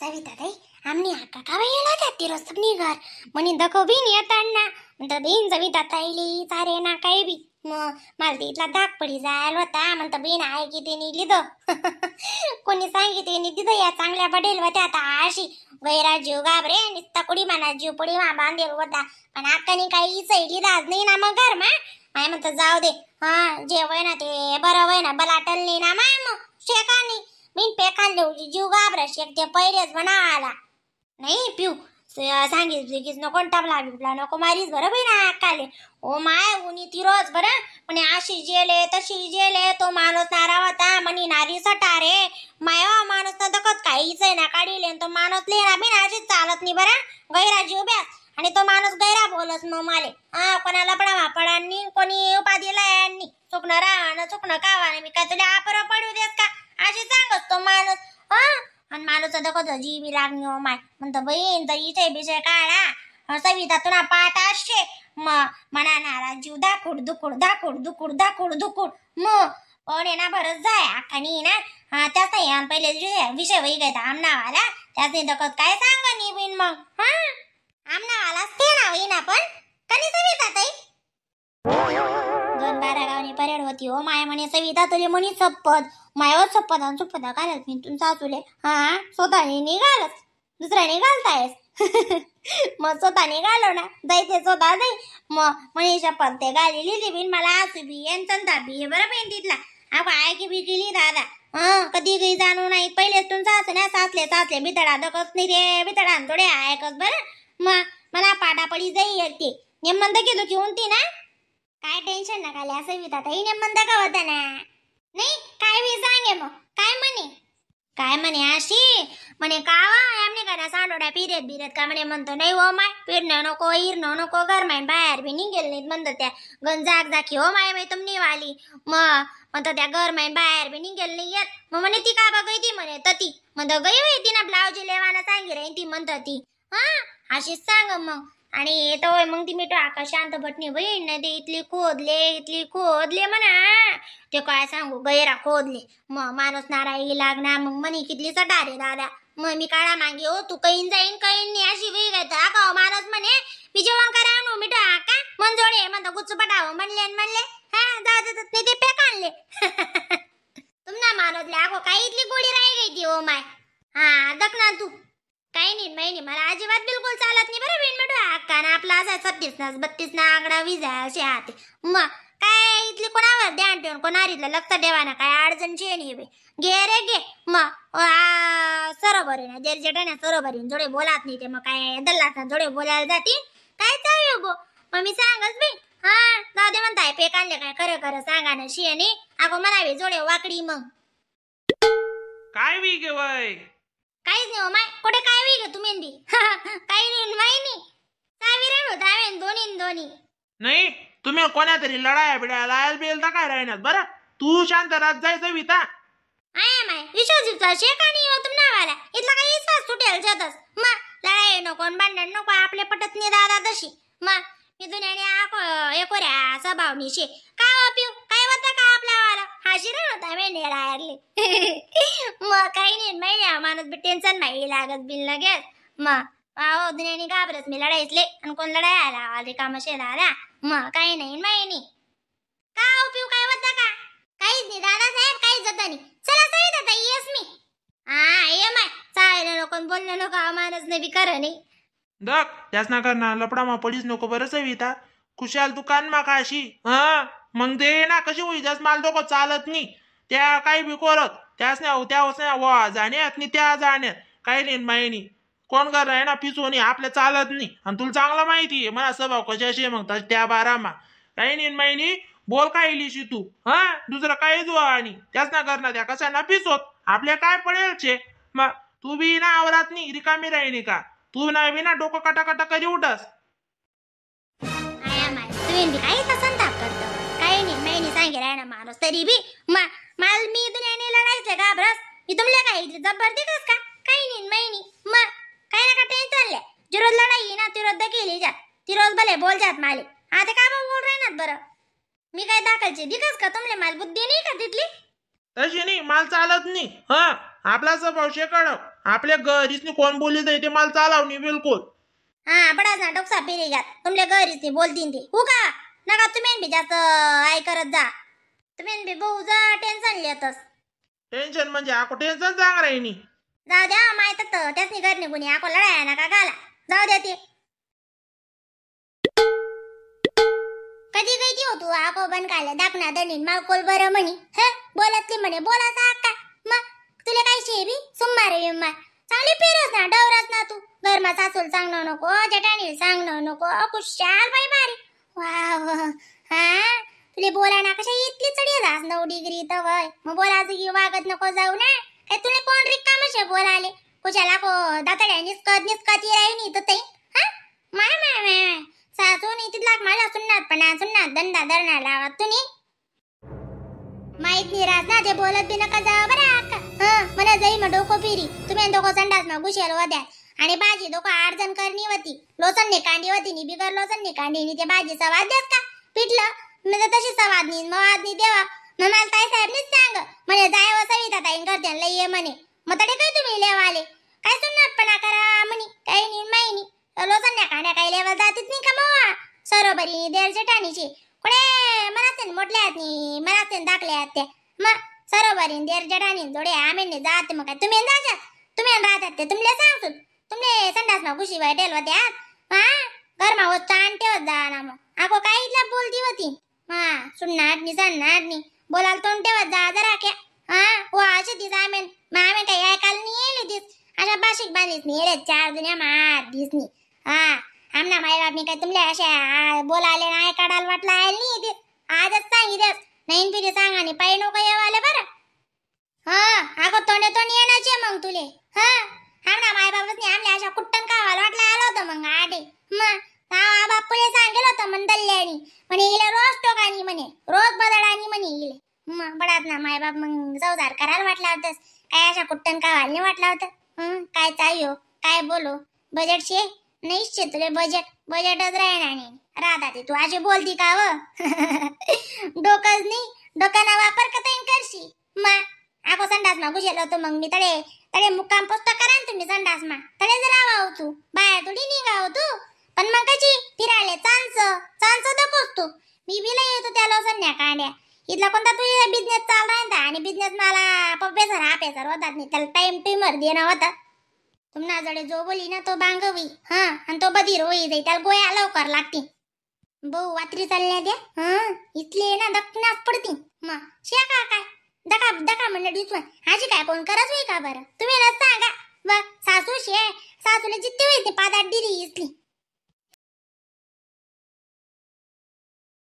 Savita ताई आमनी आका का येला जाती रोज सबनी घर म्हणे दखो बी येताना म्हणतं बीन सविता ताईली सारे ना काही बी मग मला ते इथला धाक पडी जायला होता म्हणतं बीन आहे की ते लिहिलं कोणी सांगितले नी तिथं या चांगल्या पडेल होत्या आता अशी गैरा जीव घाबरे निस्ता कुडी माना जीव पडी मा बांधेल होता पण अक्कानी काही सैली दाज नाही ना मग घर मा माय म्हणतं जाऊ दे हा जे वय ना ते बरं वय ना बलाटल नाही ना माय मग शेकानी मी पेखान देऊ जीव घाबरा शेक ते पहिलेच म्हणा आला नाही पिऊ सांगितलं की नको टापला बिपला नको मारीस बरं बाई ना अक्काले ओ my उनी ती रोज बरं म्हणे अशी जेले तशी जेले तो माणूस नारा होता म्हणे नारी सटा रे माय हो माणूस ना दखत काहीच आहे ना काढीले तो माणूस लेना बी अशी चालत नाही बरं गैरा जीव ब्यास आणि तो माणूस गैरा बोलस मग माले हा कोणाला पडावा पडांनी कोणी उपाधीला यांनी चुकणं राहा ना चुकणं कावा मी काय तुला आपर पडू देस का अशी सांगत तो माणूस हा आणि माणूस दखत जीवी लागणी हो माय म्हणतो बहीण तर इथे बिषय काढा सविता तुला पाठ असते मग म्हणा नारा जीव दाखोड दुखोड दाखोड दुखोड दाखोड दुखोड मग पण आहे ना बरंच जाय आखानी ना हा त्याच नाही आम पहिले विषय वही गयता आमनावाला त्याच नाही दखत काय सांग नी बिन मग हा आमनावालाच ते ना होईना पण कधी सविता ताई 2-12 गावनी परेड होती हो माय म्हणे सविता तुले म्हणी सप्पद मायावर सप्पद आणि सुप्पदा घालत मी तुम सासूले हा स्वतः निघालच दुसऱ्या निघालतायस मग स्वतः निघालो ना जायचे स्वतः जाई मग म्हणे शपथ ते घाली लिहिली बिन मला आसू बी येन चंदा बी बरं बहीण तिथला अगं I की बी केली दादा हा कधी काही जाणू नाही पहिलेच तुम सासू ना सासले सासले बितडा दकच नाही रे बितडा थोडे ऐकच बरं मग मला पाडापडी जाई ते नेमन घेतो की उंती ना काय टेन्शन नका लिया सविता ताई नेमन का होता ना नाही काय बी सांगे मग काय म्हणे काय म्हणे अशी म्हणे कावा आमने करा सांडोड्या फिरत बिरत का म्हणे म्हणतो नाही हो माय फिरणं नको हिरणं नको घर माय बाहेर बी निघेल नाहीत म्हणतो त्या गण जाग जाकी हो माय माय तुमनी वाली मग म्हणतो त्या घर माय बाहेर बी निघेल नाही येत मग म्हणे ती का बघ ती म्हणे ती म्हणतो गई होई ती ना ब्लाउज लेवाना सांगी राहीन ती म्हणतो ती हा अशीच सांग मग आणि येतो मग ती मिठो आका शांत भटणी बहीण नाही ते इथली खोदले इथली खोदले म्हणा ते काय सांगू गैरा खोदले मग माणूस नाराई लागणार मग म्हणे कितली सटा रे दादा मग मी काळा मागे हो तू कहीन जाईन कहीन नाही अशी वेग आहे का माणूस म्हणे मी जेवण करा आणू मिठो आका मंजोडे म्हणतो गुच्च पटावं म्हणले म्हणले हा जाऊ देतात नाही ते पेक आणले तुमना माणूसले आखो काय इथली गोडी राही गई ती हो माय हा दख ना तू काही नाही नाही मला अजिबात बिलकुल चालत नाही बरं बिन मिठो अक्का ना आपला असा 36 ना 32 ना आकडा विजा असे हाते मग काय इथली कोणावर ध्यान ठेवून कोणारीतलं लक्ष ठेवा ना काय अडचणची नाही बे घे रे घे मग सरोबर आहे ना जेर जेठाण्या सरोबर आहे जोडे बोलात नाही ते मग काय दल्लात ना जोडे बोलायला जातील काय चालू गो मग मी सांगच बाई हा जाऊ दे म्हणताय पेक आणले काय खरं खरं सांगा ना शियाने अगो म्हणावे जोडे वाकडी मग काय we गे वय काहीच नाही हो माय कुठे काय we गे तुम्ही बी काही नाही माई नाही सावी रे होता दोन्ही दोन्ही नाही तुम्ही कोण्या तरी लढाया बिडाया लायल बिल तर काय राहणार बरं तू शांत राहत जाय सविता I my विश्वास विश्वास शेका नाही हो तुम नावाला इथला काही विश्वास तुटेल जातच मग लढाई नको आणि भांडण नको आपले पटत नाही दादा तशी मग मी दुनियाने एकोऱ्या स्वभावनी शे काय हो पिऊ काय होता का आपल्या वाला हाशी रे होता मी राहिले मग काही नाही महिन्या माणूस बी टेन्शन नाही लागत बिन लगेच मग अहो दुनियाने घाबरत मी लढाईतले आणि कोण लढाई आला आले काम शे दादा मग काही नाही माहिनी का हो पिऊ काय होता का काहीच नाही दादा साहेब काहीच होता नाही चला सही दादा येस मी हा ये माय चालेल नको बोलणं नको माणूस नाही बी खरं नाही दख त्याच ना करणार लपडा मा पडीच नको बरं सविता खुशाल दुकान मा काशी हा मग दे ना कशी होई जास माल डोकं चालत नाही त्या काही बी करत त्याच नाही त्याच नाही वा जाण्यात नाही त्या जाण्यात काही नाही माही नाही कोण कर आहे ना पिसू नाही आपल्या चालत नाही आणि तुला चांगलं माहिती आहे मला स्वभाव कशाशी मग त्या बारामा काही नाही माही नाही बोल काय इलीशी तू हा दुसरं काही जो आणि त्याच ना करणार त्या कशा ना पिसोत आपल्या काय पडेल छे मग तू बी ना आवरात नाही रिकामी राहिली का तू ना बी ना डोकं कटा कटा कधी उठस आया माय तुम्ही बी काही संताप करतो काही नाही मैनी सांगे राय ना माणूस तरी बी माल मी दुनियाने लढायचं घाबरस मी तुमले काय जब्बर दिकस का काही नाही मैनी मग काही नका टेन्शन ले जिरोज लढाई ना तिरोज केली जात तिरोज भले बोल जात माले आता का बा बोल राही ना बरं मी काय दाखलचे दिकस का तुमले माल बुद्धी नाही का तिथली तशी नाही माल चालत नाही हा आपला स्वभाव शेकड आपल्या घरीच कोण बोलली जाई ते मला चालाव नाही बिलकुल. हा बडाच ना डोकसा पिरी घ्या तुमल्या घरीच नाही बोलतीन ते हो का नका तुम्ही बी जास्त I करत जा तुम्ही बी बहु जा टेन्शन लेतस. टेन्शन म्हणजे आको टेन्शन सांग राहिनी. जाऊ द्या माहित तर त्यासनी घरनी कुणी आको लढाया नका घाला जाऊ द्या ते. कधी गई हो तू आको बन काले दाखना दणीन मालकोल बरं म्हणी हे बोलतली म्हणे बोलाचा अक्का मग तुला काय शे बी सुमारे विमार चांगली फिरस ना डवरस ना तू घरमा सासूल सांगणं नको जेठानी सांगणं नको कुशाल बाई भारी वा हा तुले बोला ना कशा इतली चढी जास 9 डिग्री तर वय मग बोलायचं की वागत नको जाऊ ना काय तुले कोण रिकाम शे बोलाले कुशाला को दातड्या निस्कत निस्कत राहिनी तर ते हा माय माय माय सासू नाही तिथला मला सुन्नात पण सुन्नात दंडा दरणा लावा तुम्ही माहित नाही राहत ना ते बोलत बी नका जा बरं अक्का. हा मला जाई मग डोको फिरी तुम्ही डोको संडास मग घुशेल वद्या आणि भाजी डोको 8 जण करणी होती लोचन कांडी होती नी बिगर लोचन कांडी नी ते भाजी सवाद देस का पिठलं मी तर तशी सवाद नी मग वाद देवा मग मला ताई साहेबनीच सांग म्हणे जाय व सविता ताईन करते लई ये म्हणे मग तडे काय तुम्ही लेवाले काय सुन्नातपणा करा म्हणे काही नाही माही नाही लोचन कांड्या काही लेवा जातीत नाही का मग सरोबरी देर जेठानीची कुठे मनासेन मोठल्या नी मनासेन दाखल्या त्या मग सरोबरी देर जेठानी जोडे आम्ही जात मग काय तुम्ही जाशात तुम्ही राहतात ते तुमले सांगतो तुमले संडास मा घुशी वाटेल होत्या हा घरमा होत ताण ठेवत जा ना मग आको काय इथला बोलती होती हा सुन्नाट नी सन्नाट नी बोलाल तोंड ठेवत जा जरा क्या हा हो अशी दिस आमेन मग आम्ही काही ऐकायला नाही येले दिस अशा बाशिक बांधीच नाही येले 4 जुन्या मार दिसनी हा आमना माई बापनी काय तुमले अशा बोलाले ना ऐकाडाल वाटला आहे नाही दिस आजच सांगितलं नाही पिढी सांगा आणि पायी नको येवाले बरं हा अगं तोंडे तोंड येण्याचे मग तुले हा आमना माय बापच नाही आमल्या अशा कुट्टन कावाला वाटला आलं होतं मग आडे मग हा बापूले सांगेल होतं मंदल्ल्यानी म्हणे हिला रोज टोकानी म्हणे रोज बदडानी म्हणे हिले मग बडात ना माय बाप मग संसार करायला वाटला होतस काय अशा कुट्टन कावाला नाही वाटला होतं काय चायो काय बोलो बजेट शे नाहीच शे तुले बजेट बजेटच राहणार नाही राहता ते तू अशी बोलती का व डोकंच नाही डोक्याना वापर का तैन करशी मा आको संडास मा घुसेल होतो मग मी तडे तडे मुक्काम पोस्ट करा ना तुम्ही संडास मा तडे जरा वाहू तू बाहेर थोडी निघाव तू पण मग कशी फिरायले चांस चांस दकोस तू मी बी लई येतो त्या लोसन्या कांड्या इथला कोणता तुझा बिझनेस चालला ना आणि बिझनेस मला पप्पेसर हा पेसर होतात नाही त्याला टाइम टिमर देणं होता तुम्हाला जडे जो बोली ना तो बांगवी हा आणि तो बधीर होई जाई त्याला गोळ्या लवकर लागतील बहु वात्री चालल्या द्या हा इथले ना दखनाच पडती मग शेका काय दका दका म्हणलं डिचून आजी काय कोण करत होई का बरं तुम्ही ना सांगा व सासू शे सासूला जित्ती होई ते पादात दिली इथली